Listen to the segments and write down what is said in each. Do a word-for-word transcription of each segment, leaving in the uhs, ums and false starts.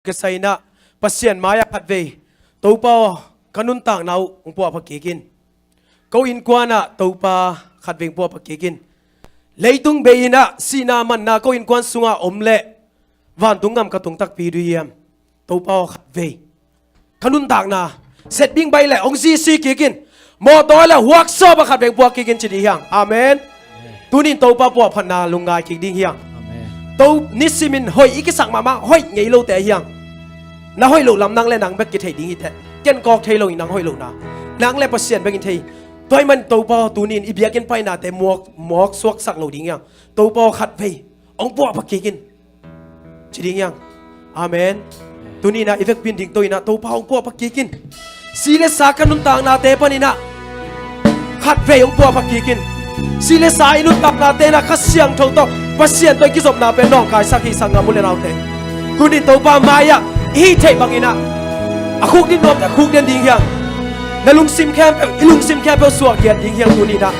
Ka sa in ah Pasian mai-ah khatvei, Topa aw, ka nuntakna uh hong puahpha kik in. Ko innkuan ah Topa khatvei hong puahpha kik in. Leitung bei in ah sihna manna ko innkuan sungah om leh vantung gam ka tung takpi ding hiam? Topa aw, khatvei ka nuntakna set ding baih leh hong zisi kik in. Mawtaw leh huaksawp ah khatvei hong puah kik in ci ding hiang. Amen. Tuni in Topa puahphatna lungngai kik ding hiang. Amen. To nisimin hoih i kisak mahmah, hoih ngei lote hiang. Na hoih loh lam nang leh nang bek kithei ding hi teh. Ken kawk thei lo hi nang hoih lohna. Nang leh Pasian bek in thei. Tua ahih man Topa aw, tuni in i biakinn painate mawk, mawk suaksak lo ding hiang. Topa aw, khatvei hong puahpha kik in ci ding hiang. Amen. Tuni in ah i vekpi in dingto in ah Topa hong puahpha kik in. Si leh sa ka nuntaknate panin ah khatvei hong puahpha kik in. Si leh sa i nuntaknate in ah Kha Siangtho tawh, Pasian tawh i kizopna pen nawngkaisak hi, sanggam u leh naute. Tuni in Topa mai-ah i hih theih bangin ah a khukdin nuamte khukdin ding hiang. Na lungsim khempeuh, i lungsim khempeuh suahkhiat ding hiang tuni in ah.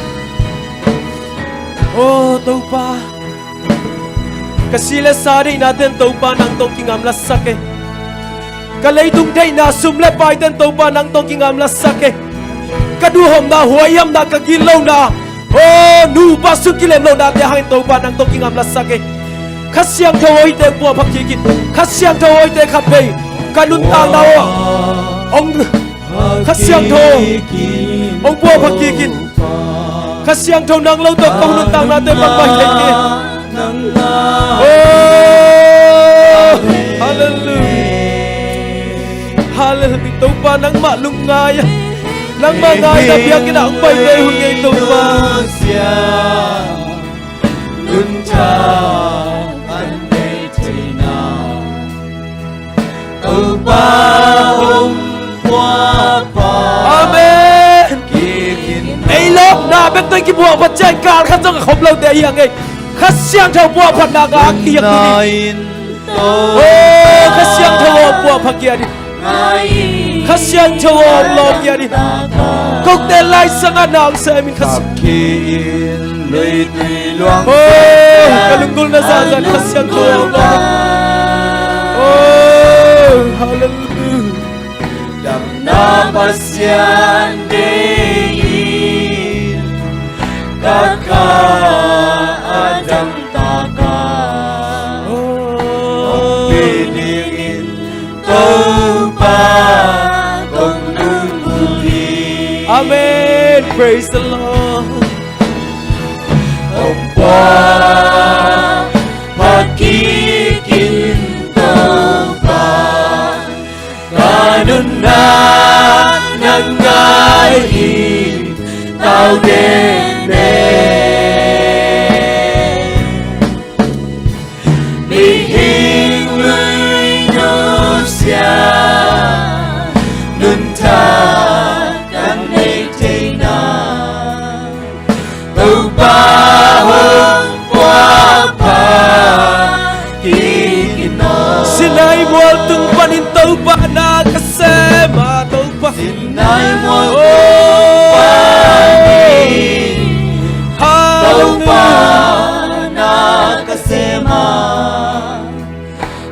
Aw Topa, ka si leh sa deihnate in Topa nang tawh kingamlasak e. Ka leitung deihna, sum leh paite in Topa nang tawh kingamlasak e. Ka duhhopna, huaihamna, ka gitlona, aw nupa sung kilem lohnate hangin Topa nang tawh kingamlasak e. Kha Siangtho aw, hihte hong puahpha kik in. Kha Siangtho aw, hihte khatvei ka nuntakna aw hong Kha Siangtho hong puahpha kik in. Kha Siangtho nang lo tawh ko nuntaknate bangmah hi thei kei. Oh, hallelujah. Hallelujah. Topa nangmah lungngai a, nangmah ngaihna biakinn ah hong paite hun ngei Topa. Nuntak an nei theihna Topa hong puahpha. Amen. Kik in. Ei lawpna bek tawh i kipuahpha ciang kal khat zong a khop lote ahi hang ei. Kha Siangtho puahphatna ngak i hiam tuni. Oh, Kha Siangtho aw, puahpha kiat in. Kha Siangtho aw, lawp kiat in. Kote Lai Sangah na hong sem in Kha Siangtho. Oh, ka lunggulhna zahzah Kha Siangtho aw, lawp. Oh, hallelujah. Damna Pasian deih in ka kha a dam taka hong pi dingin Topa kong lunggulh hi. Amen. Praise the Lord. Hong puahpha kik in Topa. Ka nunna nang ngai hi, tau den ne. Mihing lui nusia nuntak an nei theihna Topa hong puahpha kik in aw. Sinai mual tung panin Topa na ka sem a, Topa. Sinai mual tung panin Topa na ka sem a.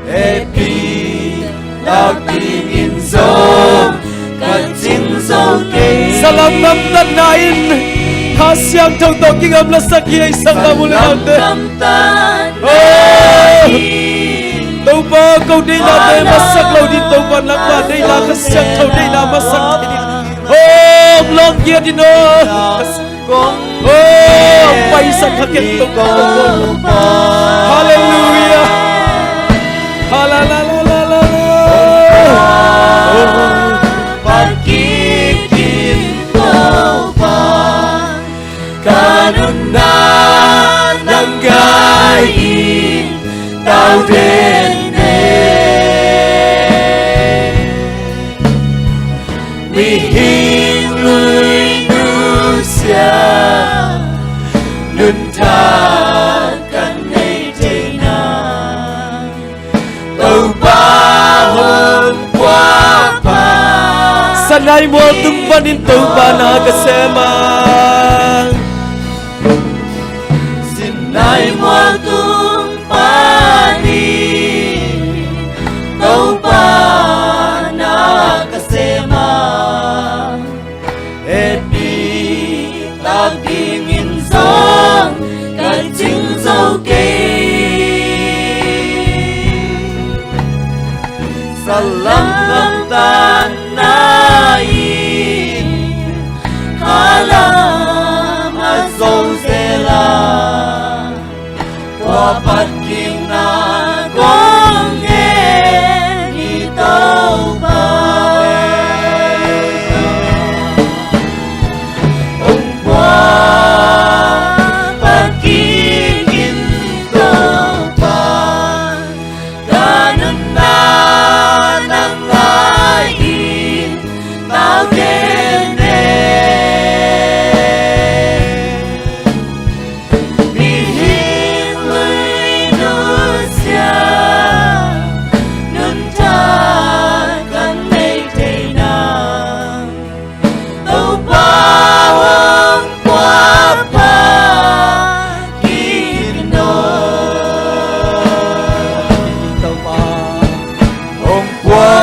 Hehpih lak dingin zong ka cing zo kei. Salam namtatna in Kha Siangtho tawh kingamlasak hi ei, sanggam u leh naute. Salam namtatna in. Oh, Topa, ko deihnate masak lo ding, Topa, nangmah deihna, Kha Siangtho deihna masak thei ding. Oh, lawng kiat in aw. Kong, oh, paisan kha kei Topa. Hallelujah. Hallelujah. Hong puahpha kik in Topa. Ka nunna nang ngai in tau den ne. Mihing lui nusia nuntak an nei theihna Topa hong puahpha. Sinai mual tung panin Topa na ka sem a. Sinai mual tung panin, Topa Ka lamdang tanna in ka lam a zo zel a, kua pat kikna kong ngen hi Topa. Hong kua pat kik in Topa, ka nunna nang ngai in tau dende. Mihing lui nusia nuntak kan nei thei nang, Topa hong kua pha kik in aw. Topa hong kua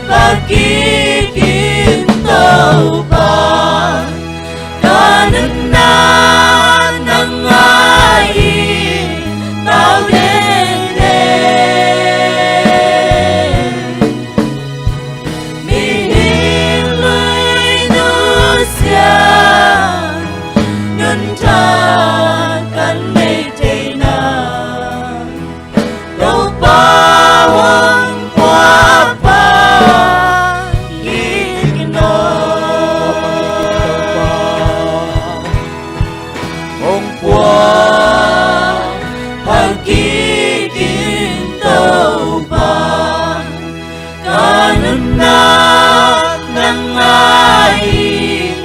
pha kik in Topa, ka nunna nang ngai in tau dende. Mihing lui nusia nuntak kan nei thei nang, Topa hong kua pha kik in aw. Hong kua pha kik in Topa, ka nunna nang ngai in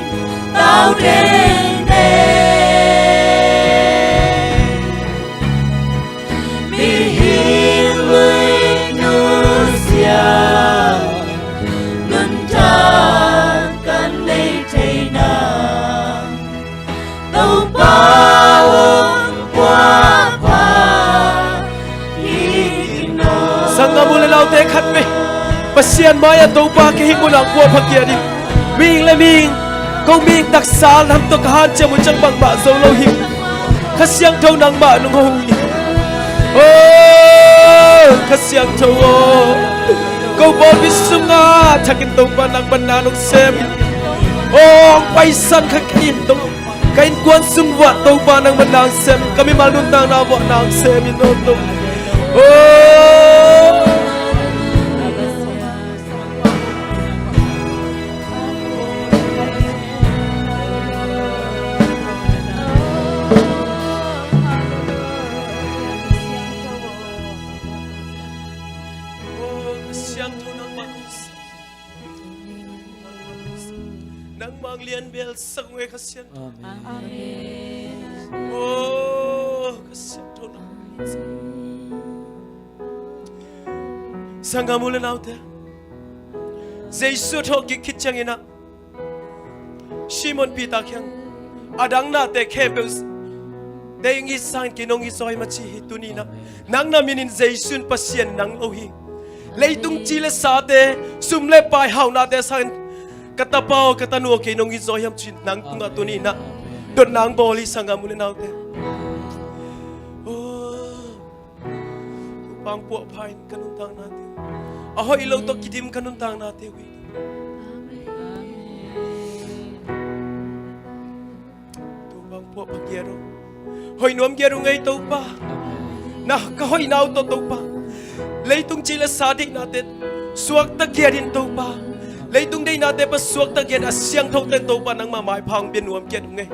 tau dende. Mihing lui nusia nuntak kan nei thei nang, Topa hong kua pha kik in aw. Sanggam u le naute, khat vei Pasian mai-ah Topa kei hing munah kua pha kiat in. Mihing le mihing, ko mihing taksa nam tawh ka hanciam uh ciang bangmah zo lo hi. Kha Siangtho nangmah nong hong hi. Oh, Kha Siangtho aw, ko pawlpi sungah thakin Topa nang manna nong sem in. Oh, hong paisan kha kei in Topa. Ka innkuan sung uah Topa nang manna hong sem in, ka mimal nuntakna uah nang sem in aw Topa. Oh. Nangmah lian bel sak nge Kha Siangtho. Amen. Oh, Kha Siangtho nangmah lian sak. Sanggam u le naute, Jesu a thawhkik khit ciangin ah Simon Peter kiang, a dang nate khempeuh dei ngi sangin kei nong ngi zaw hiam a ci hi. Tuni-in ah nang na minin Jesu in Pasian nang lo hi. Leitung ci le sate, sum le pai haunate sangin ka tapa aw, ka tanu aw, kei nong ngi zaw hiam ci-in nang tungah tuni-in ah dotna hong bawl hi sanggam u le naute. Oh. Topa hong puahpha in ka nuntaknate uh, a hoih lo tawh kidim ka nuntaknate uh hi. Topa hong puahpha kiat uh, hoih nuam kiat uh ngei Topa. Na ka hoihna uh tawh Topa, leitung ci le sa deihnate suakta kiat in Topa, leitung deihnate pan suakta kiat in a siangthote in Topa nangmah maipha hong pia nuam kiat uh ngei.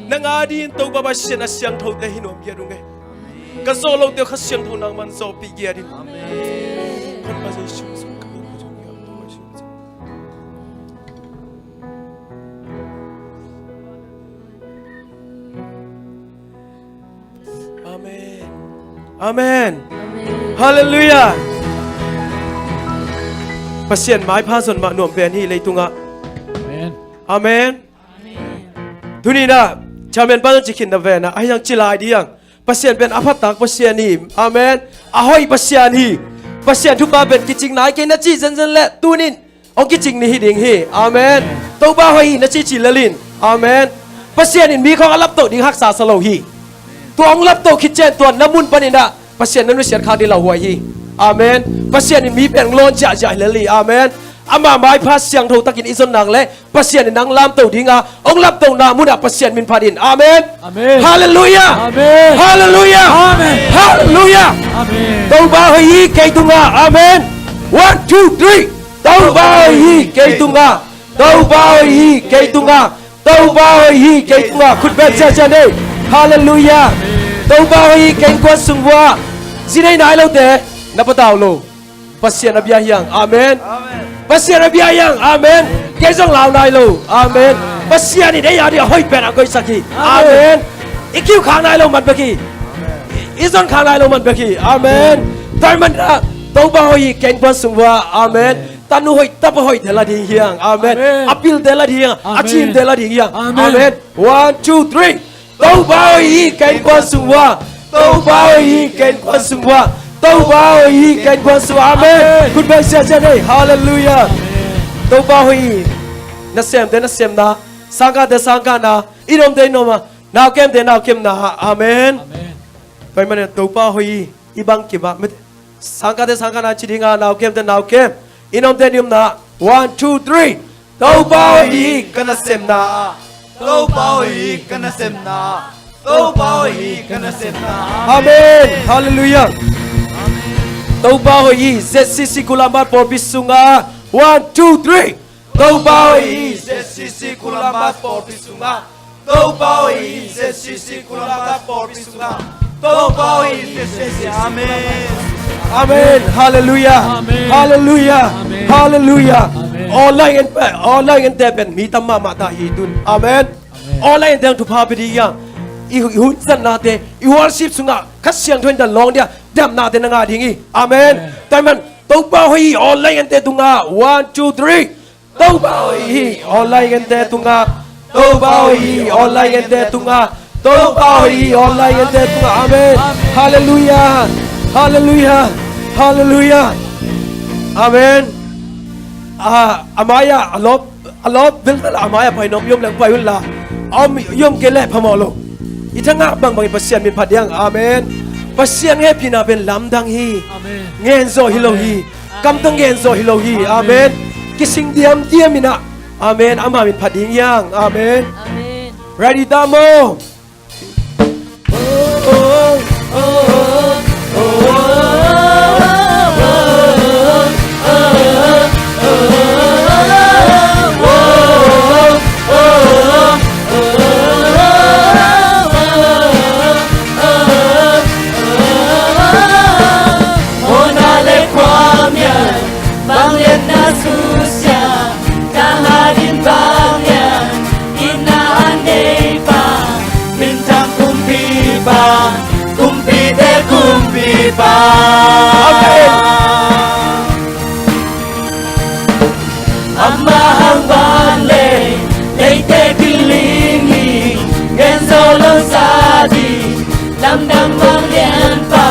Nang a dingin Topa Pasian a siangthote hi nuam kiat uh ngei. Ka zawh lote uh Kha Siangtho nangman zawhpih kiat in. Amen. Amen. Amen. Halleluiah. Pasian maipha zon mah nuam pen hi leitungah. Amen. Amen. Tuni-in ah chairman pa zong ci khin na ven ah, ahi zong ci lai ding. Pasian pen a phattak Pasian hi. Amen. A hoih Pasian hi. Pasian thupha pen kicing nai kei na cih zenzen leh tuni-in hong kicing ni hi ding hi. Amen. Topa hoih hi na cih cih lel in. Amen. Pasian in mi khawng a laptoh ding haksa sa lo hi. Tua hong laptoh khit ciang tua na mun panin ah Pasian na nusiat khak ding lauhuai hi. Amen. Pasian in mi pen hong lawn ziahziah hi lel hi. Amen. Ama maipha siangtho takin i zon nak leh Pasian in nang lamto ding a, hong lamtohna munah Pasian min phat in. Amen. Amen. Halleluiah. Amen. Halleluiah. Amen. Halleluiah. Amen. Topa hoih hi kei tungah. Amen. One, two, three. Topa hoih hi kei tungah. Topa hoih hi kei tungah. Topa hoih hi kei tungah. Khut beng ziahziah ni. Halleluiah. Topa hoih hi kei innkuan sung uah. Zi nei nai lote na patau lo. Pasian a bia hi hang. Amen. Amen. Pasian a bia hi hang. Amen. Kei zong lau nai lo. Amen. Pasian in ei a ding a hoih pen a koihsak hi. Amen. Amen. I kiu khak nai lo man bek hi. I zon khak nai lo man bek hi. Amen. Tua ahih manin ah Topa hoih hi kei innkuan sung uah. Amen. Amen. Tanu hoih, tapa hoih te la ding hi hang. Amen. Amen. A pil te la ding hi hang. Amen. A cim te la ding hi hang. Amen. Amen. One, two, three. Topa hoih hi kei innkuan sung uah. Topa hoih hi kei innkuan sung uah. Topa hoih hi kei innkuan sung uah. Amen. Amen. Khut beng ziahziah ni. Halleluiah. Amen. Topa hoih hi. Nasemte nasemna, sangkahte sangkahna, i nomte i nomna, naukemte naukemna. Amen. Amen. Tua ahih manin Topa hoih hi. I bang kibang mite. Sangkahte sangkahna ci ding a, naukemte naukem. I nomte i nomna. One, two, three. Topa hoih hi ka nasemna. Topa hoih hi ka nasemna. Topa hoih hi ka nasemna. Amen. Halleluiah. Topa hoih hi Z C C Coolangatta pawlpi sungah. One, two, three. Topa hoih hi Z C C Coolangatta pawlpi sungah. Topa hoih hi Z C C Coolangatta pawlpi sungah. Topa hoih hi Z C C. Amen. Amen. Halleluiah. Amen. Halleluiah. Amen. Halleluiah. Amen. Online and, online and te pen mi tam mahmah ta hi tun. Amen. Amen. Online and te thupha pia ding hi hang. I, i hun zatnate, i worship sungah Kha Siangtho in dan lawng ding a, damnate na ngah ding hi. Amen. Amen. Tua ahih manin Topa hoih hi online and te tungah. One, two, three. Topa hoih hi online and te tungah. Topa hoih hi online and te tungah. Topa hoih hi online and te tungah. Amen. Halleluiah. Halleluiah. Halleluiah. Amen. Ah, a mai-ah a lawp, a lawp vel vel a mai-ah pai nuam i om leh pai un la. A om i om kei leh phamawh lo. I thangah bangbang in Pasian min phat ding. Amen. Pasian hehpihna pen lamdang hi. Amen. Ngen zawh hi lo hi. Amen. Kam tawh ngen zawh hi lo hi. Amen. Amen. Kising diamdiam in ah. Amen. Ama min phat ding hi hang. Amen. Amen. Ready ta maw? Mawhna le khuamial, vangliatna susia, tha hadin vanglian, itna a nei pa, minthang kumpipa, kumpite kumpipa. Amen. Amah hang van le leite bil ling hi, ngen zawh lo sa ding, lamdang vanglianpa,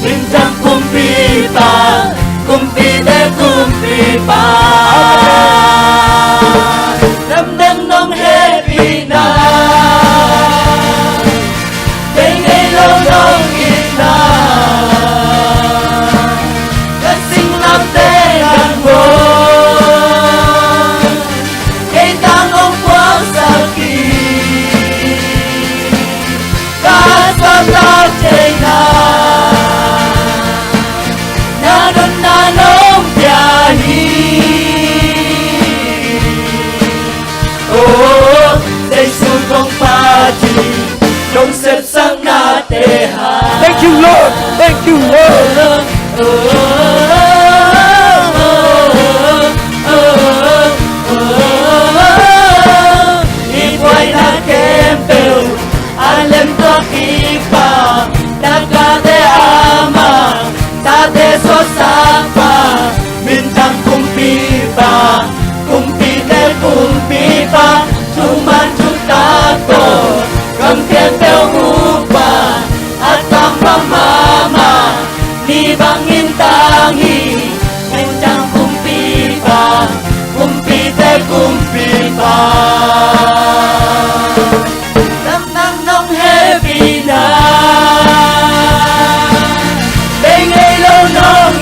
minthang kumpipa, kumpite kumpipa. Lamdang nong hehpihna, bei ngei lo nong itna, ka singlamteh nang bawl, kei tang hong puaksak hi. Ka sawt tak theihna, na nunna nong pia hi. Oh, Jesu kong phat hi, nong sepsaknate hang. Thank you, Lord. Thank you, Lord. I buaina khempeuh a lemtuak i Pa, taka te ama, tate suahsakpa, minthang kumpipa, kumpite kumpipa, thuman thutak tawh gam khempeuh ukpa, a tangval mahmah, mi bangin tang hi, minthang kumpipa, kumpite kumpipa. Lamdang nong hehpihna, bei ngei lo nong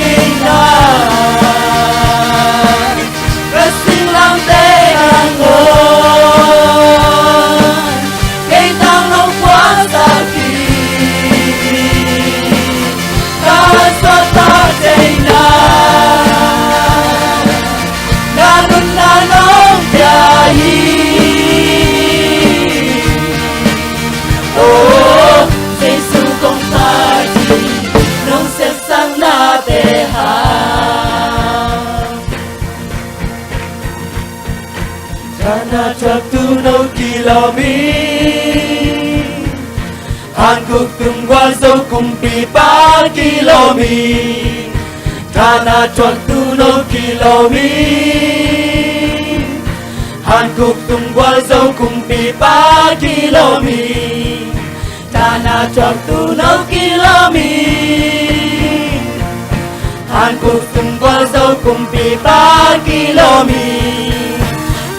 Tuuno kilawm hi. Hankook tung Gualzo kumpipa kilawm hi. Thana thuak Tuuno kilawm hi. Hankook tung Gualzo kumpipa kilawm hi. Thana thuak Tuuno kilawm hi. Hankook tung Gualzo kumpipa kilawm hi.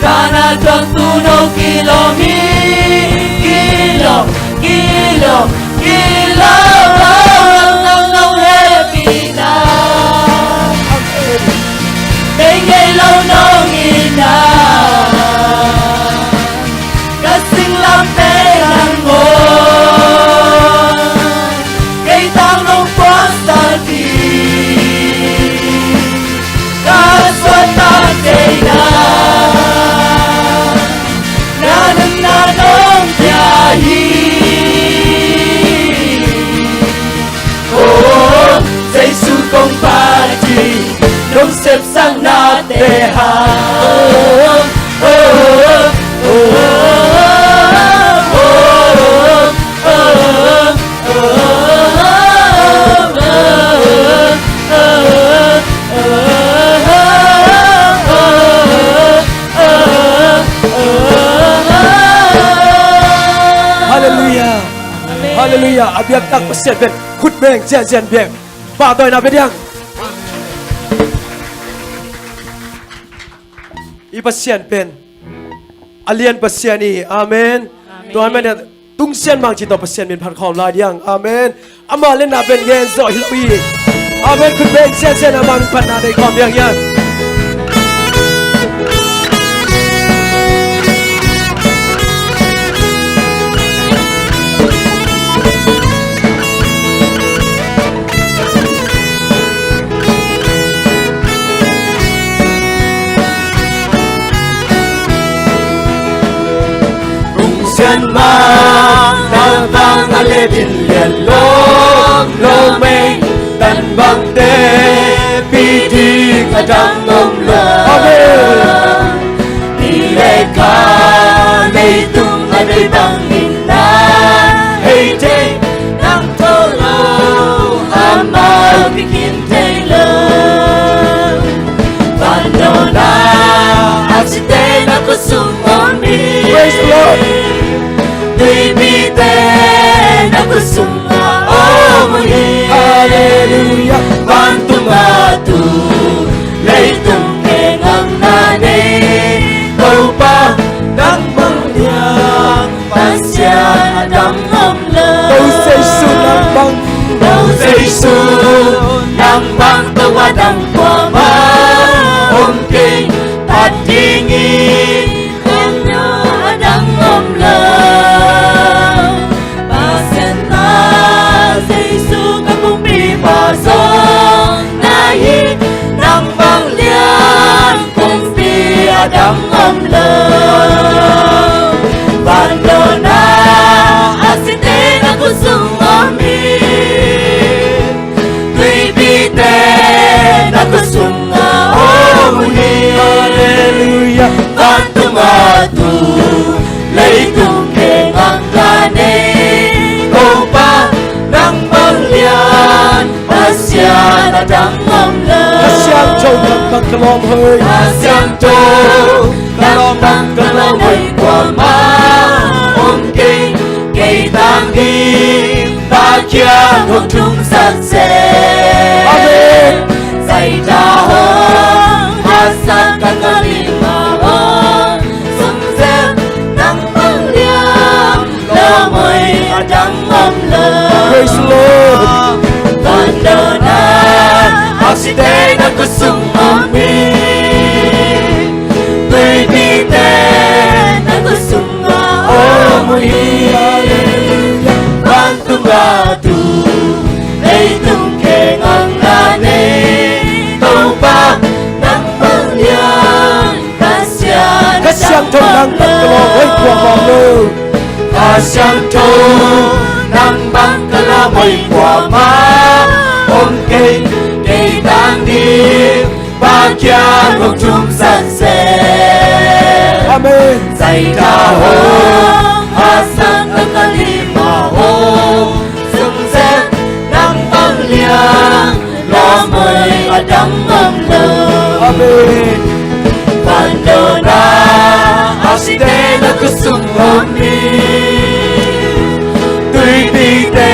Thana thuak Tuuno kilawm hi. Kilawm, kilawm, kilawm. Nang nong hehpihna nei ngei lo nong itna. Ka singlamteh nang maw. Kei tang nong puaksak hi. Ka suahtak theihna na nunna nong pia hi. Oh, Jesu kong phat hi. Nong sepsak nate hang. Oh, oh, oh, oh. Halleluiah. Halleluiah. A biaktak Pasian pen khut beng, zianzian beng. Pahtawina pia diang. I Pasian pen a lian Pasian hi. Amen. Amen. Tua ahih manin tungsiah mangci tawh Pasian min phat khawm lai diang. Amen. Ama lianna pen ngen zawh hi lo hi. Amen. Khut beng, zianzian a min phatna nei khawm diang hiam. Kung sian ma na vang a le din lian lom lom ei, tan bangte pi ding a dang om lo. Amen. Pi le kha leitung a nei bangin na hei thei, nang tho lo amau pi khin thei lo. Vandawnna a site na khutsung om hi. Praise the Lord. Tuipite na khutsung a om hi. Hallelujah. Vantung a tu leitung kengakna nei Topa nang bang lian Pasian a dang om lo. Ko Jesu nang bang. Ko Jesu nang bang, ko a dang kuamah om kei. Phat ding in a dang om lo. Pasian ta Jesu ka kumpipa zong na hi, nang bang lian kumpi a dang om lo. Vandawnna a site na khutsung om hi. Tuipite na khutsung a om hi. Hallelujah. Vantung a tu leitung kengakna nei Topa nang bang lian Pasian a dang om lo. Kha Siangtho nang bang ka lawm hoih. Kha Siangtho nang bang ka lawm hoih kuamah om kei. Kei tang ding Pakiang hong thumsak seh. Amen. Zaita hong hatsak ka ka lima hong sung seh. Nang bang lian lawm hoih a dang om lo. Praise the Lord. Vandawnna a site na khutsung om hi. Tuipite na khutsung a om hi. Hallelujah. Vantung a tu leitung kengakna nei Topa nang bang lian Kha Siangtho nang bang ka lawm hoih kuamah om lo. Kha Siangtho nang bang ka lawm hoih kuamah om kei. Kei tang ding Pakiang hong thumsak seh. Amen. Ei ta hong haksat a ka lim a hong sung zel, nang bang lian lawm hoih a dang om lo. Amen. Vandohna a site na ka sung om hi. Tuipite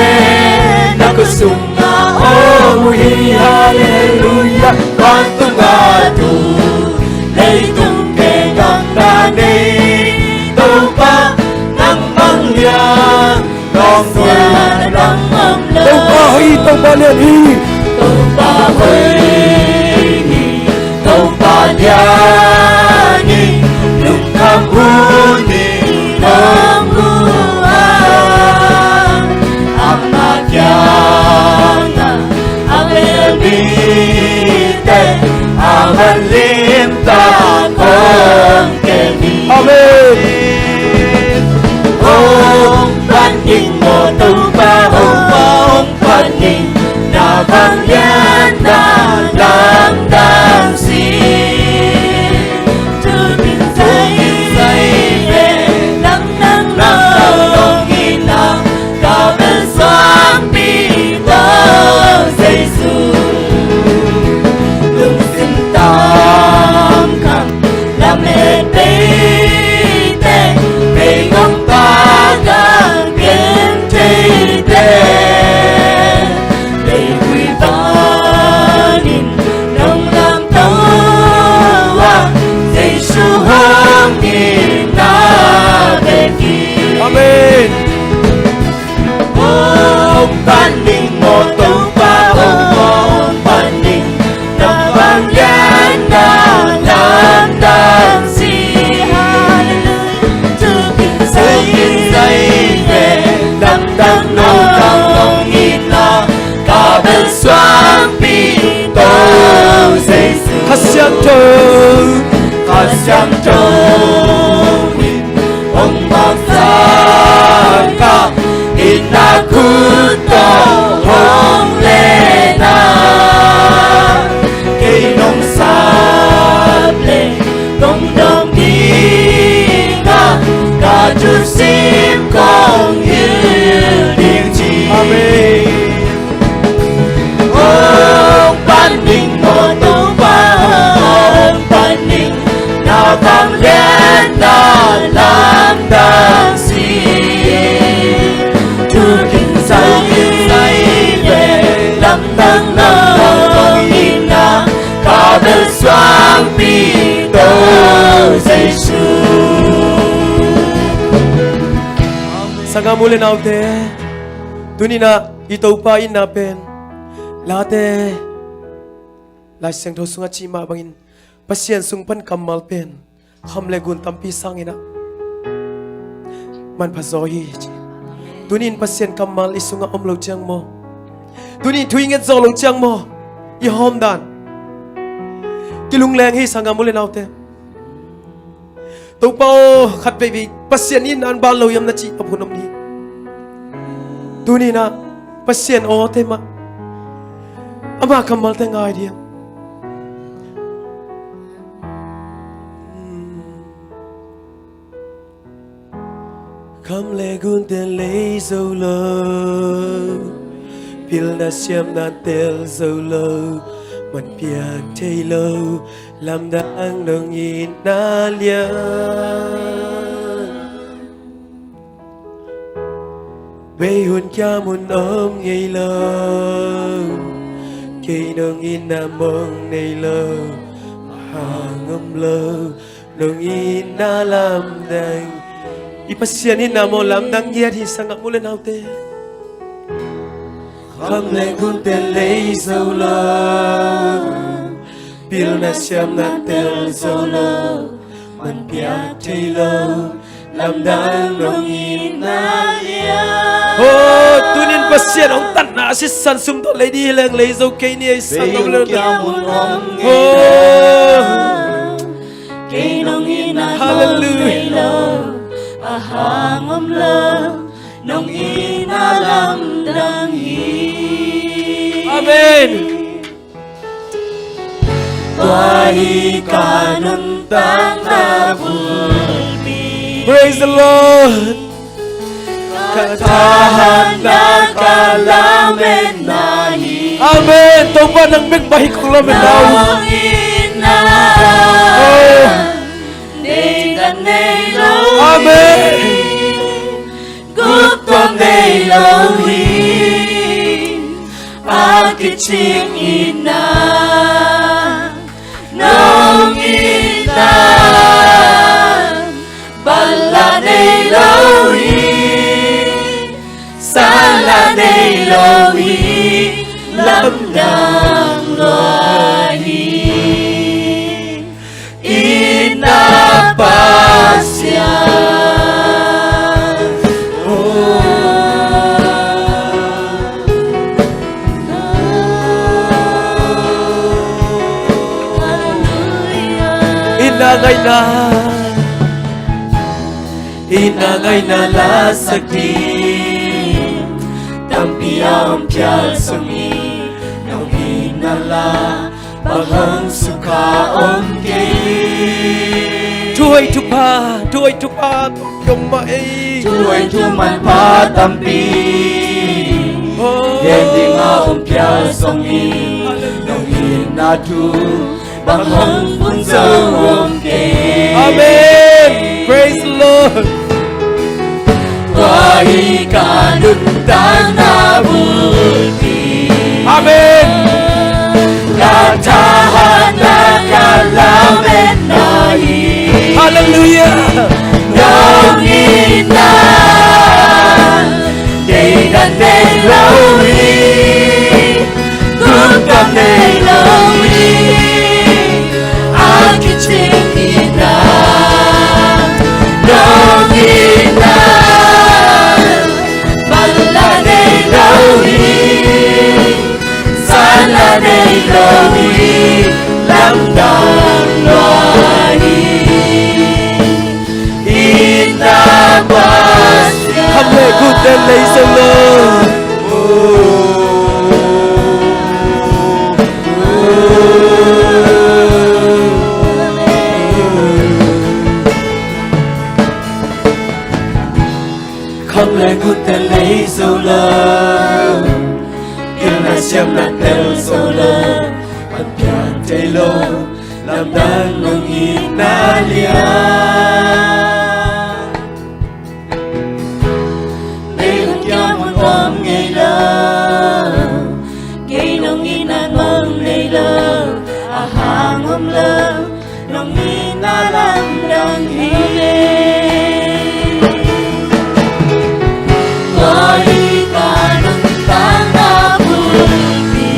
na ka sung a om uh hi. Halleluiah. Vantung a tu, leitung kei gamna nei Topa, nang bang lian lawm hoih a dang om lo. Topa hoih, Topa lian hi. Topa hoih hi, Topa lian hi. Lungkham hun in hong huh a, amah kiangah a bel mite a van limtak hong kem hi. Amen. Hong pan ning maw Topa, hong pan ning, na vangliatna lamdang sin. Thu Cing Zaite lamdang nong itna, ka bel suangpi Topa Jesu. Lungsim tam kham lamet peite, pei gong pa gah gen theite, leivui panin nong lamto a, Jesu hong itna bek hi. Amen. Hong pan ning maw Topa, hong pan ning, na vangliatna lamdang sin. Halleluiah. Thu Cing Zaite lamdang nong, nong itna, ka bel suangpi Topa Jesu. Kha Siangtho, Kha Siangtho in hong maksak a, itna khut tawh hong len a, kei nong sap leh nong dawng ding a, ka thusim kong hilh ding ci. Amen. Hong pan ning maw Topa, hong pan ning, na vangliatna lamdang sin. Thu Cing Zaite lamdang nong itna, ka bel suangpi Topa Jesu. Sanggam u le naute, tuni-in ah i Topa itna pen, Late, Lai Siangtho sungah cih mah bangin Pasian sung pan kammal pen kham le ngun tampi sangin ah manpha zaw hi ci. Tuni-in Pasian kammal i sungah om lo ciang maw, tuni-in thu i nget zawh lo ciang maw, i hawm dan kilungleng hi, sanggam u le naute. Topa aw, khat veivei Pasian itna in ban lo hiam na cih a phun om hi. Tuni-in ah Pasian awte mah, ama kammalte ngai ding. Kham le ngunte lei zo lo, pilna siamna tel zo lo, man piak thei lo, lamdang nong itna lian. Bei hun kiam hun om ngei lo, kei nong itna mong nei lo, hang om lo, nong itna lamdang. I Pasian itna maw lamdang ngiat hi, sanggam u le naute. Kham le ngunte lei zo lo, pilna siamna tel zo lo, man piak thei lo, lamdang nong itna lian. Oh, tuni-in Pasian hong tatna a sisan sum tawh lei ding hi leng lei zo kei ni ei, sanggam u le naute. Oh. Kei nong itna mong nei lo, a hang om lo, nong itna lamdang hi. Amen. Tua hi ka nuntakna bulpi. Praise the Lord. Ka thahatna ka lametna hi. Amen. Topa nang bek mah hi kong lametna uh. Nong itna. Oh. Deidan nei lo hi. Amen. Gupkhuam nei lo hi. A kicing itna. Nong itna. Bal la nei lo hi. Sal la nei lo hi. Lamdang lua hi. Itna Pasian. Oh. Itna ngaihna. Itna ngaihna lasak ding tampi a om phial song hi. Nong itna la bang hong sukha om kei. Thu hoih thupha, thu hoih thupha tawh kiom mah ei. Thu hoih thu manpha tampi gen ding a om phial song hi. Nong itna thu bang hong pun zo om kei. Amen. Praise the Lord. Tua hi ka nuntakna bulpi. Amen. Ka thahatna ka lametna hi. Hallelujah. Nong itna. Deidan nei lo hi. Gupkhuam nei lo hi. A kicing itna. Nong itna. Bal la nei lo hi. Sal la nei lo hi. Lamdang lua hi. Itna Pasian. Kham le gutte lei zo lo. Kham le gutte lei zo lo. Pilna siamna tel zo lo. Pan pian thei lo. Lamdang nong itna lian. Mei hun kiang hun om ngei lo. Kei nong itna mong nei lo. A hang om lo. Nong itna lamdang hi. Tua hi ka nuntakna bulpi.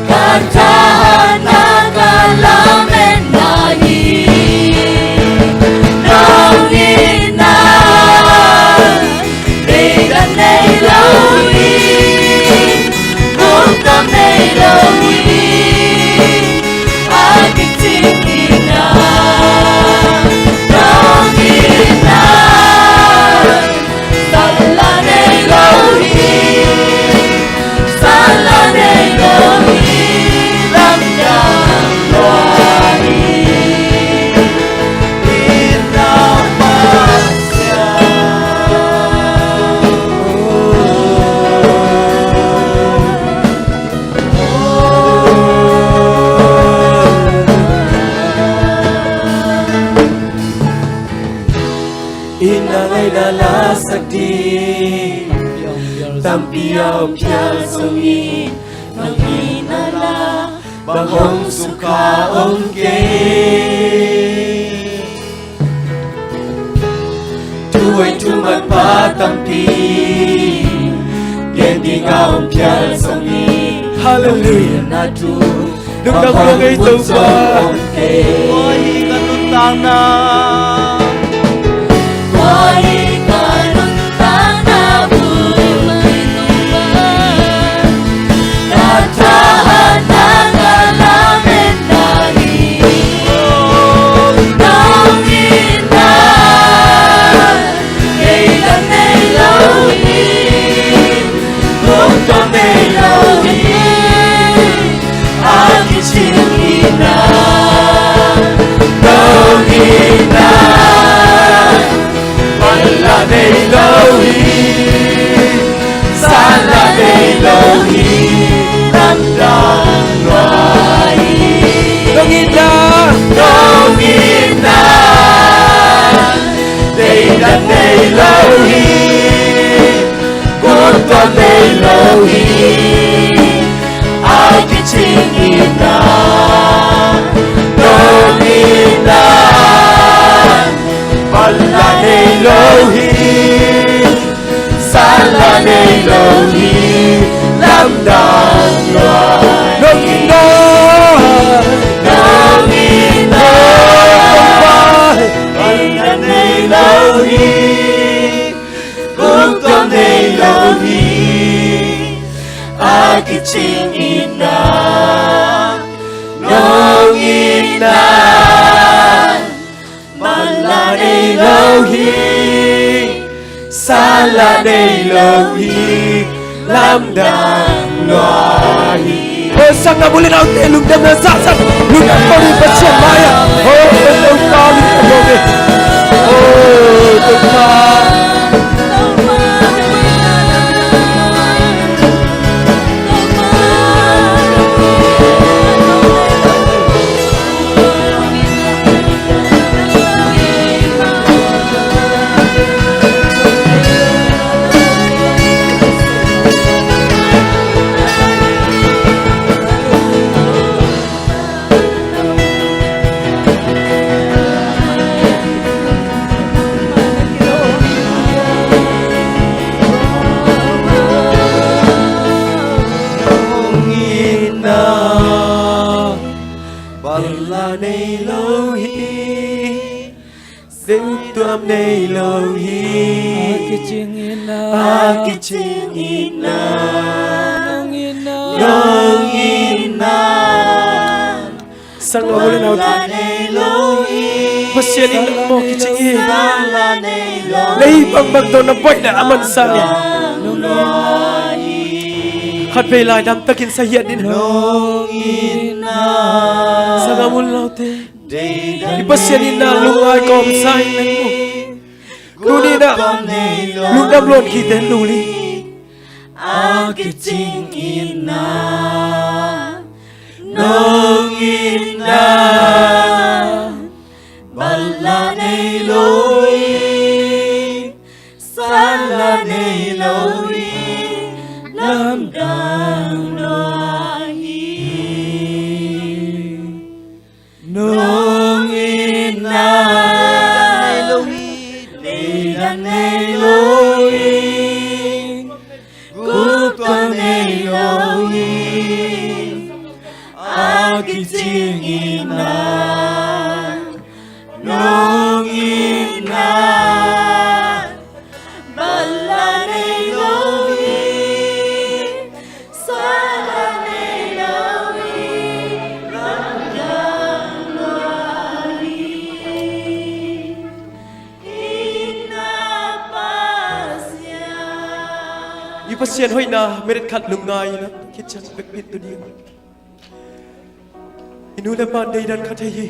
Ka thahatna ka lametna hi. Nong itna. Deidan nei lo hi. Gupkhuam nei lo hi. A kicing itna. Nong itna. Sal la nei lo hi. Sal la nei lo hi. Lamdang lua hi. Itna Pasian. Itna ngaihna lasak ding tampi a om phial song hi. Nong itna la bang hong sukha om kei. Thu hoih thu manpha tampi gen ding a om phial song hi. Hallelujah. Nong itna thu Lungdam kua ngei Topa. Tua hi ka nuntakna. Tua hi ka nuntakna bulpi. Ka thahatna ka lametna hi. Nong itna. Deidan nei lo hi. Gupkhuam nei lo hi. A kicing itna. Nong itna. la nei lo hi, lamdang lua hi. O, sanggam u le naute, lungdamna zahzah, lungdam ko ni Pasian mai-ah. O, Topa, lungdam ko ni. O, Topa. Balla nei lo hi, zingtuam nei lo hi. A kicing itna, a kicing itna, nong itna, nong itna. Sanggam u le naute, Pasian in nang maw kicing hi. Lei bangbang tawh na baihna a mansa hi. Khatvei lai damtakin sa hiat in. Sanggam u le naute, i Pasian in na lungngai kawmsa in nang maw. Tuni-in ah lungdam luan kik ten luli. A kicing itna, nong itna, balla nei lo hi, salla nei lo hi, lamdang lua hi. Nong itna, deidan nei lo hi, gupkhual nei lo hi. A kicing itna, nong itna, balla nei lo hi, salla nei lo hi, lamdang lua hi. Itna Pasian. I Pasian hoihna minute khat lungngai in ah kician pek pin tu ding. I nu le pa deidan kha thei hi.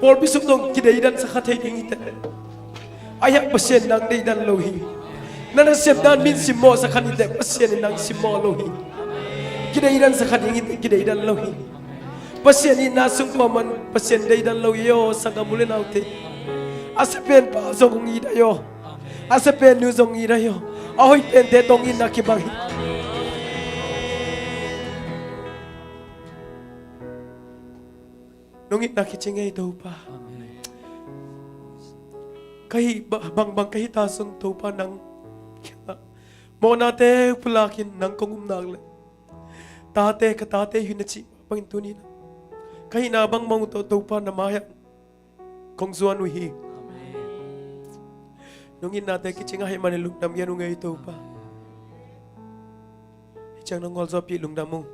Pawlpi sung dong kideidansa kha thei ding hi teh. Ahi hang Pasian nang deidan lo hi. Na nasep dan min simmawhsa kha ni teh, Pasian in nang simmawh lo hi. Kideidansa kha ding hi teh, kideidan lo hi. Pasian itna sung pawh man Pasian deidan lo hi aw, sanggam u le naute. A siapen pa zong hong it ahi aw. A siapen nu zong it ahi aw. A hoih pente tawh hong itna kibang hi. Nong itna kicing ei Topa. Amen. Ka hih ba-, bangbang ka hih ta zong Topa nang kiangah mawhnate pulakin nang kong um nak leh, tate, ka tate hi na cih bangin tuni-in ah ka hihna bangbang uh tawh Topa na mai-ah kong zuan uh hi. Amen. Nong itnate kicing ahih manin lungdam gen uh ngei Topa. Hih ciang na gualzawhpih lungdam uh.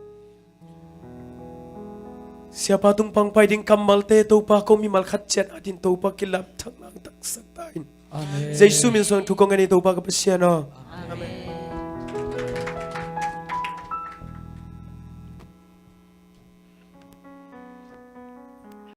Siapa tung pang pai ding kammalte Topa, ko mimal khat ciat adingin Topa kilap thak nang taksak ta in. Amen. Jesu min suang thu kong ngen hi Topa ka Pasian aw. Amen.